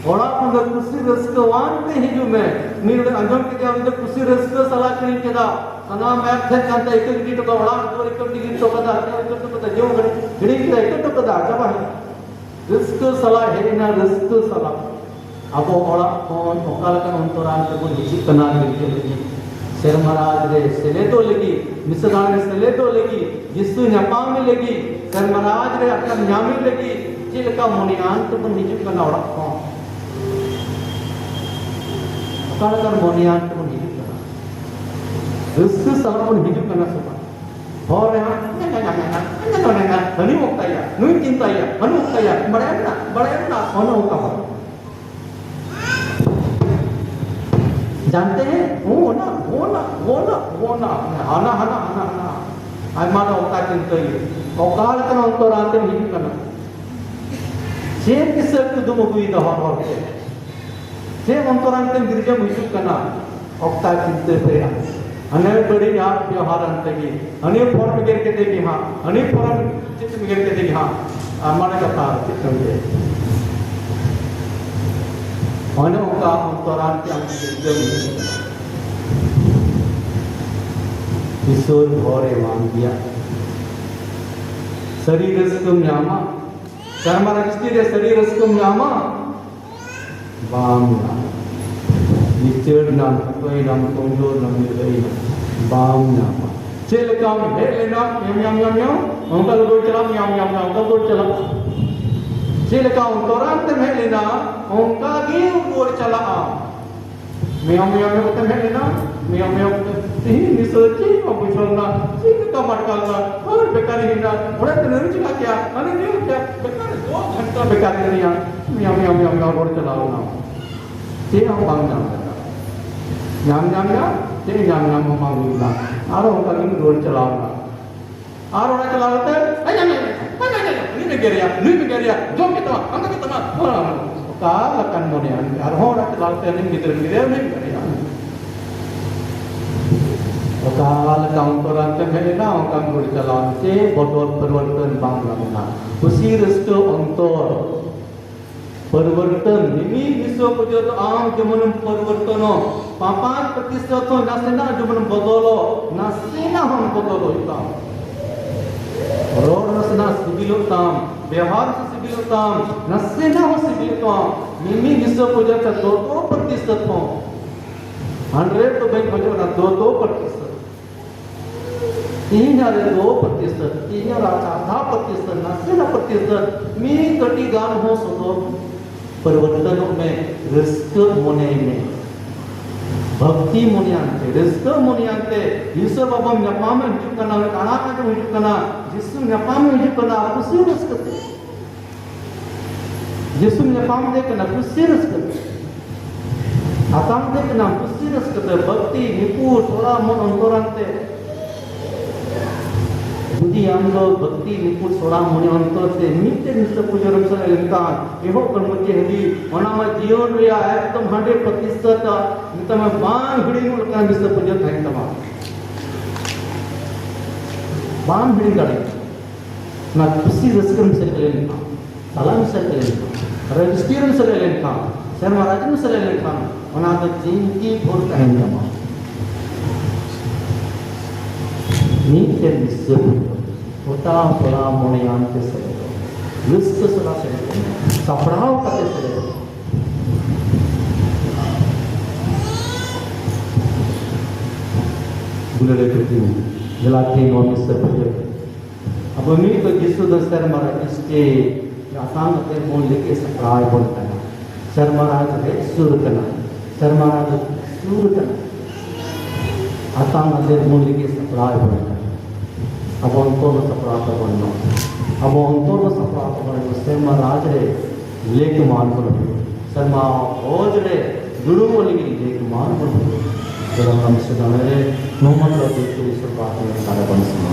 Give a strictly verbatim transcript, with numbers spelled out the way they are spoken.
ᱚᱲᱟᱜ ᱠᱷᱚᱱ ᱫᱚ ᱠᱩᱥᱤ ᱨᱟᱹᱥᱠᱟᱹᱣᱟᱱ ᱛᱮ ᱦᱤᱡᱩᱜ ᱢᱮ᱾ ᱩᱱᱤ ᱫᱚ ᱟᱸᱡᱚᱢ ᱠᱮᱫᱮᱭᱟ, ᱩᱱᱤ ᱫᱚ ᱠᱩᱥᱤ ᱨᱟᱹᱥᱠᱟᱹ ᱥᱟᱞᱟᱜ ᱠᱤᱨᱤᱧ ᱠᱮᱫᱟ᱾ ᱥᱟᱱᱟᱢ ᱟᱭᱟᱜ ᱛᱟᱦᱮᱸ ᱠᱟᱱ ᱛᱟᱭᱟ, ᱤᱠᱟᱹ ᱜᱤᱰᱤ ᱦᱚᱴᱚ ᱠᱟᱫᱟ, ᱚᱲᱟᱜ ᱫᱩᱣᱟᱹᱨ ᱤᱠᱟᱹ ᱜᱤᱰᱤ ᱦᱚᱴᱚ ᱠᱟᱫᱟ, ᱟᱨ ᱤᱠᱟᱹ ᱦᱚᱴᱚ ᱠᱟᱫᱟ, ᱡᱚᱢ ᱦᱤᱲᱤᱧ ᱠᱮᱫᱟ, ᱤᱠᱟᱹ ᱦᱚᱴᱚ ᱠᱟᱫᱟ, ᱪᱟᱵᱟ ᱦᱮᱡ᱾ ᱨᱟᱹᱥᱠᱟᱹ ᱥᱟᱞᱟᱜ ᱦᱮᱡ ᱮᱱᱟ, ᱨᱟᱹᱥᱠᱟᱹ ᱥᱟᱞᱟᱜ᱾ ᱟᱵᱚ ᱚᱲᱟᱜ ᱠᱷᱚᱱ ᱚᱠᱟ ᱞᱮᱠᱟᱱ ᱚᱱᱛᱚᱨᱟᱱ ᱛᱮᱵᱚᱱ ᱦᱤᱡᱩᱜ ᱠᱟᱱᱟ ᱜᱤᱨᱡᱟᱹ ᱞᱟᱹᱜᱤᱫ? ᱥᱮᱨᱢᱟ ᱨᱟᱡᱽ ᱨᱮ ᱥᱮᱞᱮᱫᱚᱜ ᱞᱟᱹᱜᱤᱫ, ᱢᱤᱥᱨᱟ ᱨᱮ ᱥᱮᱞᱮᱫᱚᱜ ᱞᱟᱹᱜᱤᱫ, ᱡᱤᱥᱩ ᱧᱟᱯᱟᱢ ᱞᱟᱹᱜᱤᱫ, ᱥᱮᱨᱢᱟ ᱨᱟᱡᱽ ᱨᱮ ᱟᱛᱟᱨ ᱧᱟᱢ ᱞᱟᱹᱜᱤᱫ ᱪᱮᱫ ᱞᱮᱠᱟ ᱢᱚᱱᱮᱭᱟᱱ ᱛᱮᱵᱚᱱ ᱦᱤᱡᱩᱜ ᱠᱟᱱᱟ ᱚᱲᱟᱜ ᱠᱷᱚᱱ? ᱚᱠᱟ ᱞᱮᱠᱟᱱ ᱢᱚᱱᱮᱭᱟᱱ ᱛᱮᱵᱚᱱ ᱦᱤᱡᱩᱜ ᱠᱟᱱᱟ? ᱨᱟᱹᱥᱠᱟᱹ ᱥᱟᱞᱟᱜ ᱵᱚᱱ ᱦᱤᱡᱩᱜ ᱠᱟᱱᱟ ᱥᱮ ᱵᱟᱝ? ᱦᱚᱨ ᱨᱮ ᱦᱟᱸᱜ ᱦᱟᱹᱱᱤ ᱚᱠᱛᱟᱭᱟ, ᱱᱩᱭ ᱪᱤᱱᱛᱟᱭᱟ, ᱦᱟᱹᱱᱩ ᱚᱠᱛᱟᱭᱟ, ᱵᱟᱲᱟᱭ ᱢᱮᱱᱟᱜ, ᱵᱟᱲᱟᱭ ᱢᱮᱱᱟᱜ, ᱚᱱᱮ ᱚᱱᱠᱟ ᱦᱚᱲ᱾ जानते हैं, वो ना, वो ना, वो ना, वो ना, ᱦᱟᱱᱟ, ᱦᱟᱱᱟ, ᱦᱟᱱᱟ, ᱦᱟᱱᱟ᱾ ᱟᱭᱢᱟ ᱫᱚ ᱚᱠᱟ ᱪᱤᱱᱛᱟᱹᱭ, ᱚᱠᱟ ᱞᱮᱠᱟᱱ ᱚᱱᱛᱚᱨᱟᱱ ᱛᱮᱢ ᱦᱤᱡᱩᱜ ᱠᱟᱱᱟ? ᱪᱮᱫ ᱠᱤᱥᱟᱹ ᱠᱩᱫᱩᱢ ᱟᱹᱜᱩᱭᱮᱫᱟ ᱦᱚᱨ ᱦᱚᱨ ᱛᱮ? ᱪᱮᱫ ᱚᱱᱛᱚᱨᱟᱱ ᱛᱮᱢ ᱜᱤᱨᱡᱟᱹᱢ ᱦᱤᱡᱩᱜ ᱠᱟᱱᱟ? ᱚᱠᱛᱟ ᱪᱤᱱᱛᱟᱹ ᱛᱮ ᱦᱟᱱᱮ ᱵᱟᱹᱲᱤᱡ ᱟᱜ ᱵᱮᱣᱦᱟᱨ ᱟᱱᱛᱮ ᱜᱮ, ᱦᱟᱹᱱᱤ ᱯᱷᱚᱨᱚᱢ ᱮᱜᱮᱨ ᱠᱮᱫᱮ ᱜᱮ ᱦᱟᱸᱜ, ᱦᱟᱹᱱᱤ ᱯᱷᱚᱨᱚᱢ ᱪᱮᱫ ᱮᱢ ᱮᱜᱮᱨ ᱠᱮᱫᱮ ᱜᱮ ᱦᱟᱸᱜ, ᱟᱨ ᱢᱟᱱᱮ ᱠᱟᱛᱷᱟ ᱪᱮᱫ ᱠᱟᱱ ᱜᱮ? ᱚᱱᱮ ᱚᱱᱠᱟ ᱚᱱᱛᱚᱨᱟᱱ ᱛᱮ ᱟᱢ ᱜᱤᱨᱡᱟᱹᱢ ᱦᱤᱡᱩᱜ ᱠᱟᱱᱟ᱾ ᱤᱥᱚᱨ ᱵᱷᱚᱨ ᱮᱢᱟᱢ ᱜᱮᱭᱟ᱾ ᱥᱟᱹᱨᱤ ᱨᱟᱹᱥᱠᱟᱹᱢ ᱧᱟᱢᱟ᱾ ᱥᱮᱨᱢᱟ ᱨᱮ ᱠᱤᱥᱛᱤ ᱨᱮ ᱥᱟᱹᱨᱤ ᱨᱟᱹᱥᱠᱟᱹᱢ ᱧᱟᱢᱟ᱾ ᱵᱟᱢ ᱧᱟᱢᱟ᱾ ᱞᱤᱪᱟᱹᱲ ᱱᱟᱢ, ᱠᱩᱠᱟᱹᱭ ᱱᱟᱢ, ᱠᱚᱢᱡᱳᱨ ᱱᱟᱢ, ᱱᱤᱨᱫᱚᱭ ᱱᱟᱢ, ᱵᱟᱢ ᱧᱟᱢᱟ᱾ ᱪᱮᱫ ᱞᱮᱠᱟᱢ ᱦᱮᱡ ᱞᱮᱱᱟ, ᱧᱟᱢ, ᱧᱟᱢ, ᱧᱟᱢ, ᱧᱟᱢ, ᱚᱱᱠᱟ ᱜᱮ ᱨᱩᱣᱟᱹᱲ ᱪᱟᱞᱟᱜ, ᱧᱟᱢ, ᱧᱟᱢ, ᱧᱟᱢ, ᱚᱱᱠᱟ ᱨᱩᱣᱟᱹᱲ ᱪᱟᱞᱟᱜ᱾ ᱪᱮᱫ ᱞᱮᱠᱟ ᱚᱱᱛᱚᱨᱟᱱ ᱛᱮᱢ ᱦᱮᱡ ᱞᱮᱱᱟ, ᱚᱱᱠᱟ ᱜᱮ ᱨᱩᱣᱟᱹᱲ ᱪᱟᱞᱟᱜᱼᱟ᱾ ᱢᱮᱭᱟᱣ, ᱢᱮᱭᱟᱣ, ᱢᱮᱭᱟᱣ ᱠᱟᱛᱮᱢ ᱦᱮᱡ ᱞᱮᱱᱟ, ᱢᱮᱭᱟᱣ, ᱢᱮᱭᱟᱣ ᱠᱟᱛᱮ ᱛᱮᱦᱮᱧ ᱱᱤᱥᱟᱹ ᱪᱮᱫ ᱦᱚᱸ ᱵᱩᱡᱷᱟᱹᱣ ᱮᱱᱟ, ᱪᱮᱫ ᱞᱮᱠᱟ ᱢᱟᱴᱠᱟᱞ ᱮᱱᱟ, ᱟᱨ ᱵᱮᱠᱟᱨ ᱦᱮᱡ ᱮᱱᱟ, ᱚᱲᱟᱜ ᱛᱮ ᱱᱟᱹᱨᱤ ᱪᱟᱞᱟᱜ ᱜᱮᱭᱟ, ᱦᱟᱱᱮ ᱱᱤᱭᱟᱹ ᱜᱮᱭᱟ, ᱵᱮᱠᱟᱨ ᱫᱩ ᱜᱷᱚᱱᱴᱟ ᱵᱮᱠᱟᱨ ᱦᱮᱡ ᱮᱱᱟ, ᱢᱮᱭᱟᱣ, ᱢᱮᱭᱟᱣ, ᱢᱮᱭᱟᱣ, ᱢᱮᱭᱟᱣ ᱨᱩᱣᱟᱹᱲ ᱪᱟᱞᱟᱣ ᱮᱱᱟ᱾ ᱪᱮᱫ ᱦᱚᱸ ᱵᱟᱝ ᱧᱟᱢ ᱞᱮᱱᱟ᱾ ᱧᱟᱢ, ᱧᱟᱢ, ᱧᱟᱢ, ᱪᱮᱫ ᱧᱟᱢ, ᱧᱟᱢ ᱦᱚᱸ ᱵᱟᱝ ᱦᱩᱭ ᱞᱮᱱᱟ᱾ ᱟᱨᱚ ᱚᱱᱠᱟ ᱜᱮᱢ ᱨᱩᱣᱟᱹᱲ ᱪᱟᱞᱟᱣ ᱮᱱᱟ᱾ ᱟᱨ ᱚᱲᱟᱜ ᱪᱟᱞᱟᱣ ᱠᱟᱛᱮ, "ᱟᱭ, ᱧᱟᱢ, ᱧᱟᱢ, ᱧᱟᱢ, ᱟᱭ, ᱧᱟᱢ, ᱧᱟᱢ, ᱧᱟᱢ, ᱱᱩᱭ ᱢᱮ ᱜᱮᱨᱮᱭᱟ, ᱱᱩᱭ ᱢᱮ ᱜᱮᱨᱮᱭᱟ, ᱡᱚᱢ ᱠᱮᱫ ᱛᱟᱢᱟ, ᱦᱟᱱᱟ ᱠᱮᱫ ᱛᱟᱢᱟ, ᱦᱟᱱᱟ, ᱦᱟᱱᱟ᱾" ᱚᱠᱟ ᱞᱮᱠᱟᱱ ᱢᱚᱱᱮᱭᱟ? ᱟᱨᱦᱚᱸ ᱚᱲᱟᱜ ᱪᱟᱞᱟᱣ ᱠᱟᱛᱮ ᱩᱱᱤ ᱜᱤᱫᱽᱨᱟᱹ ᱜᱤᱫᱽᱨᱟᱹ ᱩᱱᱤ ᱢᱮ ᱜᱮᱨᱮᱭᱟ᱾ ᱚᱠᱟ ᱞᱮᱠᱟ ᱚᱱᱛᱚᱨ ᱟᱱᱛᱮᱢ ᱦᱮᱡ ᱮᱱᱟ, ᱚᱱᱠᱟᱢ ᱨᱩᱣᱟᱹᱲ ᱪᱟᱞᱟᱣ ᱮᱱᱟ᱾ ᱪᱮᱫ ᱵᱚᱫᱚᱞ ᱯᱚᱨᱤᱵᱚᱨᱛᱚᱱ ᱵᱟᱝ ᱧᱟᱢ ᱮᱱᱟ᱾ ᱠᱩᱥᱤ ᱨᱟᱹᱥᱠᱟᱹ ᱚᱱᱛᱚᱨ᱾ ᱯᱚᱨᱤᱵᱚᱨᱛᱚᱱ, ᱢᱤᱢᱤᱫ ᱱᱤᱥᱚ ᱯᱚᱨᱡᱚᱱᱛᱚ ᱟᱢ ᱡᱮᱢᱚᱱᱮᱢ ᱯᱚᱨᱤᱵᱚᱨᱛᱚᱱᱚᱜ, ᱯᱟᱯᱟᱱ ᱯᱨᱚᱛᱤᱥᱳᱫᱷ ᱦᱚᱸ ᱱᱟᱥᱮᱱᱟᱜ ᱡᱮᱢᱚᱱᱮᱢ ᱵᱚᱫᱚᱞᱚᱜ, ᱱᱟᱥᱮᱱᱟᱜ ᱦᱚᱸ ᱵᱚᱫᱚᱞ ᱦᱩᱭᱩᱜ ᱛᱟᱢ᱾ ᱨᱚᱲ ᱱᱟᱥᱮᱱᱟᱜ ᱥᱤᱵᱤᱞᱚᱜ ᱛᱟᱢ, ᱵᱮᱣᱦᱟᱨ ᱥᱤᱵᱤᱞᱚᱜ ᱛᱟᱢ, ᱱᱟᱥᱮᱱᱟᱜ ᱦᱚᱸ ᱥᱤᱵᱤᱞᱚᱜ ᱛᱟᱢ᱾ ᱢᱤᱢᱤᱫ ᱱᱤᱥᱚ ᱯᱚᱨᱡᱚᱱᱛᱚ ᱫᱚᱛᱚ ᱯᱨᱚᱛᱤᱥᱳᱫᱷ ᱦᱚᱸ, ᱦᱟᱱᱰᱨᱮᱰ ᱫᱚ ᱵᱟᱹᱧ ᱠᱷᱚᱡᱚᱜ ᱠᱟᱱᱟ, ᱫᱚᱛᱚ ᱯᱨᱚᱛᱤᱥᱳᱫᱷ᱾ ᱤᱧᱟᱹᱜ ᱨᱮ ᱫᱚ ᱯᱨᱚᱛᱤᱥᱳᱫᱷ, ᱤᱧᱟᱹᱜ ᱨᱮ ᱟᱫᱷᱟ ᱯᱨᱚᱛᱤᱥᱳᱫᱷ, ᱱᱟᱥᱮᱱᱟᱜ ᱯᱨᱚᱛᱤᱥᱳᱫᱷ, ᱢᱤᱫ ᱠᱟᱹᱴᱤᱡ ᱜᱟᱱ ᱦᱚᱸ ᱥᱚᱫᱚᱨ ᱯᱚᱨᱤᱵᱚᱨᱛᱚᱱᱚᱜ ᱢᱮ, ᱨᱟᱹᱥᱠᱟᱹ ᱢᱚᱱᱮᱭ ᱢᱮ᱾ ᱵᱷᱚᱠᱛᱤ ᱢᱚᱱᱮᱭᱟᱱ ᱛᱮ, ᱨᱟᱹᱥᱠᱟᱹ ᱢᱚᱱᱮᱭᱟᱱ ᱛᱮ, ᱤᱥᱚᱨ ᱵᱟᱵᱟᱢ ᱧᱟᱯᱟᱢ ᱦᱤᱡᱩᱜ ᱠᱟᱱᱟ, ᱟᱲᱟᱜ ᱟᱸᱡᱚᱢ ᱦᱤᱡᱩᱜ ᱠᱟᱱᱟ, ᱡᱤᱥᱩ ᱧᱟᱯᱟᱢ ᱦᱤᱡᱩᱜ ᱠᱟᱱᱟ, ᱠᱩᱥᱤ ᱨᱟᱹᱥᱠᱟᱹ ᱛᱮ᱾ ᱡᱤᱥᱩ ᱧᱟᱯᱟᱢ ᱛᱮ ᱠᱟᱱᱟ ᱠᱩᱥᱤ ᱨᱟᱹᱥᱠᱟᱹ ᱛᱮ᱾ ᱟᱛᱟᱝ ᱛᱮ ᱠᱟᱱᱟ ᱠᱩᱥᱤ ᱨᱟᱹᱥᱠᱟᱹ ᱛᱮ, ᱵᱷᱚᱠᱛᱤ, ᱱᱤᱯᱷᱩᱴ, ᱛᱷᱚᱲᱟ ᱢᱚᱱ ᱚᱱᱛᱚᱨᱟᱱ ᱛᱮ᱾ ᱡᱩᱫᱤ ᱟᱢ ᱫᱚ ᱵᱷᱚᱠᱛᱤ, ᱱᱤᱯᱷᱩᱴ, ᱛᱷᱚᱲᱟ ᱢᱚᱱᱮ ᱚᱱᱛᱚᱨ ᱛᱮ ᱢᱤᱫᱴᱮᱱ ᱱᱤᱥᱟᱹ ᱯᱩᱡᱟᱹ ᱨᱮᱢ ᱥᱮᱞᱮᱫ ᱞᱮᱱᱠᱷᱟᱱ, ᱮᱦᱚᱵ ᱠᱷᱚᱱ ᱢᱩᱪᱟᱹᱫ ᱦᱟᱹᱵᱤᱡ, ᱚᱱᱟ ᱢᱟ ᱡᱤᱭᱚᱱ ᱨᱮᱭᱟᱜ ᱮᱠᱫᱚᱢ ᱦᱟᱱᱰᱨᱮᱰ ᱯᱨᱚᱛᱤᱥᱚᱛ ᱢᱮᱛᱟᱢᱟ, ᱵᱟᱝ ᱦᱤᱲᱤᱧᱚᱜ ᱞᱮᱠᱟᱱ ᱱᱤᱥᱟᱹ ᱯᱩᱡᱟᱹ ᱛᱟᱦᱮᱱ ᱛᱟᱢᱟ᱾ ᱵᱟᱢ ᱦᱤᱲᱤᱧ ᱫᱟᱲᱮᱭᱟᱜᱼᱟ᱾ ᱚᱱᱟ ᱠᱩᱥᱤ ᱨᱟᱹᱥᱠᱟᱹ ᱨᱮᱢ ᱥᱮᱞᱮᱫ ᱞᱮᱱᱠᱷᱟᱱ, ᱛᱟᱞᱟ ᱨᱮᱢ ᱥᱮᱞᱮᱫ ᱞᱮᱱᱠᱷᱟᱱ, ᱨᱮᱡᱤᱥᱴᱨᱤ ᱨᱮᱢ ᱥᱮᱞᱮᱫ ᱞᱮᱱᱠᱷᱟᱱ, ᱥᱮᱨᱢᱟ ᱨᱟᱡᱽ ᱨᱮᱢ ᱥᱮᱞᱮᱫ ᱞᱮᱱᱠᱷᱟᱱ, ᱚᱱᱟ ᱫᱚ ᱡᱤᱱᱫᱜᱤ ᱵᱷᱳᱨ ᱛᱟᱦᱮᱱ ᱛᱟᱢᱟ᱾ ᱢᱤᱫᱴᱮᱱ ᱱᱤᱥᱟᱹ ᱜᱚᱴᱟ ᱯᱟᱲᱟ ᱢᱚᱱᱮᱭᱟᱱ ᱛᱮ ᱥᱮᱞᱮᱫᱚᱜ, ᱨᱟᱹᱥᱠᱟᱹ ᱥᱟᱞᱟᱜ ᱥᱮᱞᱮᱫᱚᱜ ᱢᱮ, ᱥᱟᱯᱲᱟᱣ ᱠᱟᱛᱮ ᱥᱮᱞᱮᱫᱚᱜ ᱢᱮ᱾ ᱵᱩᱞᱟᱹᱲᱮ ᱠᱟᱹᱴᱤᱡ ᱡᱮᱞᱟ ᱛᱮ ᱱᱚᱣᱟ ᱱᱤᱥᱟᱹ ᱯᱩᱡᱟᱹ ᱟᱵᱚ ᱢᱤᱫ ᱫᱚ ᱡᱤᱥᱩ ᱫᱚ ᱥᱮᱨᱢᱟ ᱨᱮ ᱥᱴᱮᱡ ᱟᱥᱟᱱ ᱠᱟᱛᱮ ᱵᱚᱱ ᱞᱟᱹᱜᱤᱫ ᱥᱟᱯᱲᱟᱣ ᱵᱚᱱ ᱠᱟᱱᱟ᱾ ᱥᱮᱨᱢᱟ ᱨᱟᱡᱽ ᱦᱮᱡ ᱥᱩᱨ ᱠᱟᱱᱟ, ᱥᱮᱨᱢᱟ ᱨᱟᱡᱽ ᱥᱩᱨ ᱠᱟᱱᱟ᱾ ᱟᱛᱟᱝ ᱠᱟᱛᱮ ᱵᱚᱱ ᱞᱟᱹᱜᱤᱫ ᱥᱟᱯᱲᱟᱣ ᱵᱚᱱ ᱠᱟᱱᱟ᱾ ᱟᱵᱚ ᱚᱱᱛᱚᱨ ᱨᱮ ᱥᱟᱯᱲᱟᱣ ᱛᱟᱵᱚᱱ ᱢᱟ, ᱟᱵᱚ ᱚᱱᱛᱚᱨ ᱨᱮ ᱥᱟᱯᱲᱟᱣ ᱛᱟᱵᱚᱱ ᱢᱟ᱾ ᱥᱮᱨᱢᱟ ᱨᱟᱡᱽ ᱨᱮ ᱞᱮᱠ ᱢᱟᱱ ᱵᱚᱱ ᱦᱩᱭᱩᱜ, ᱥᱮᱨᱢᱟ ᱵᱷᱚᱡᱽ ᱨᱮ ᱫᱩᱲᱩᱵ ᱞᱟᱹᱜᱤᱫ ᱞᱮᱠ ᱢᱟᱱ ᱵᱚᱱ ᱦᱩᱭᱩᱜ᱾ ᱡᱚᱱᱚᱢ ᱨᱟᱢ ᱥᱮᱫᱟᱬᱮ ᱨᱮ ᱱᱚᱣᱟ ᱢᱟᱛᱨᱚ ᱫᱩᱠ ᱠᱚ ᱤᱥᱚᱨ ᱯᱟᱛ ᱢᱮ ᱛᱟᱨᱟ ᱵᱚᱱ ᱥᱮᱢᱟ᱾